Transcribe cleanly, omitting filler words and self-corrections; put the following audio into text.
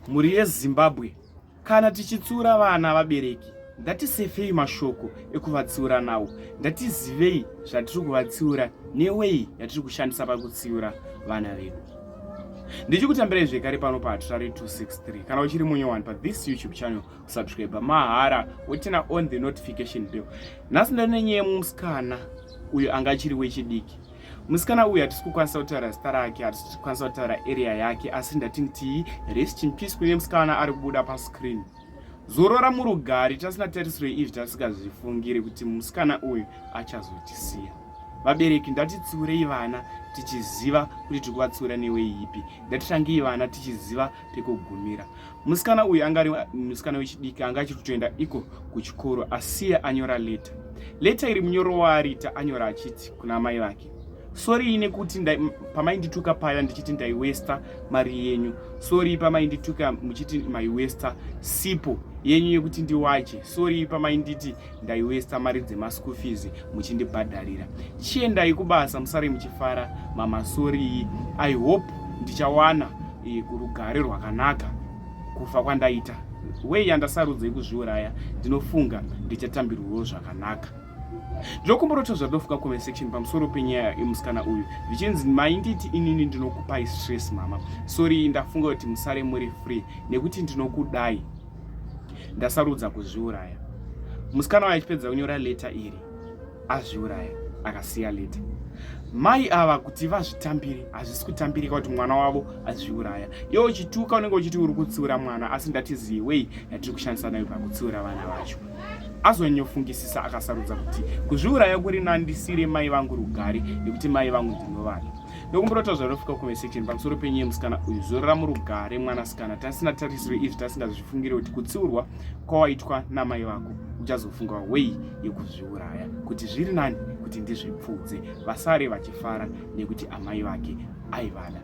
Mhuri yeZimbabwe, kana tichitsiura vana vabereki, ngatisefei mashoko ekuvatsiura nawo. Ngatizivei zvatiri kuvatsiura newei yatiri kushandisa pakutsiura vana vedu. Ndichikutambirai zvekare pano paHatirari 263. Kana uchiri munyowani pathis YouTube channel, subscribe mahara wotina on the notification bell. Nhasi ndane nyaya yemusikana uyo anga achiri wechidiki. Musikana uyu hatisi kukwanisa kutaura zita rake, hatisi kukwanisa kutaura area yake, asi ndatinti rest in peace kune musikana ari kubuda pascreen. Zorora murugare, tasina tarisiro izvi, tasingazvifungiri kuti musikana uyu achazotisiya. Vabereki, ndatitsiurei vana tichiziva kuti tiri kuvatsiura newei ipi. Ngatirangei vana tichiziva pekugumira. Musikana uyu anga ari musikana wechidiki, anga achiri kutoenda iko kuchikoro, asiya anyora leta. Leta iri munyoro waarita anyora achiti kuna amai vake, sori nekuti pamaindituka paya ndichiti ndaiwesta mari yenyu, sori pamaindituka muchiti maiwesta sipo yenyu yekuti ndiwache, sori pamainditi ndaiwesta mari dzemaschool fees muchindibhadharira. Chiendai kubasa musare muchifara mama, sori. I hope ndichawana rugare rwakanaka kufa kwandaita wei yandasarudza yekuzviuraya, ndinofunga ndichatambirwawo zvakanaka. Ndinokumbura zvatofuka comment section pamusoro penyaya yemusikana uyu, zvichinzi mainditi inini ndinokupai stress mama, sorry, ndafunga kuti musare muri free nekuti ndinokudai, ndasarudza kuzviuraya. Musikana uyu achipedza kunyora leta iri, azviuraya, akasiya leta. Mai ava kuti vazvitambire, hazvisi kutambirika kuti mwana wavo azviuraya. Iwe uchituka unenge uchiti uri kutsiura mwana, asi ndatiziwei yatiri kushandisa nayo pakutsiura vana vacho. Azonyofungisisa akasarudza kuti kuzviuraya kuri nani, ndisire mai vangu rugare nekuti mai vangu ndinovada. Ndokumbura zvarinofika comment section pamusoro penyaya yemusikana uyu. Zorora murugare mwanasikana, tasina tarisiro izvi, tasingazvifungire kuti kutsiurwa kwawaitwa namai vako uchazofunga wei yekuzviuraya, kuti zviri nani kuti ndizvipfudze, vasare vachifara nekuti amai vake aivada.